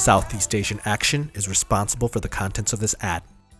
Southeast Asian Action is responsible for the contents of this ad.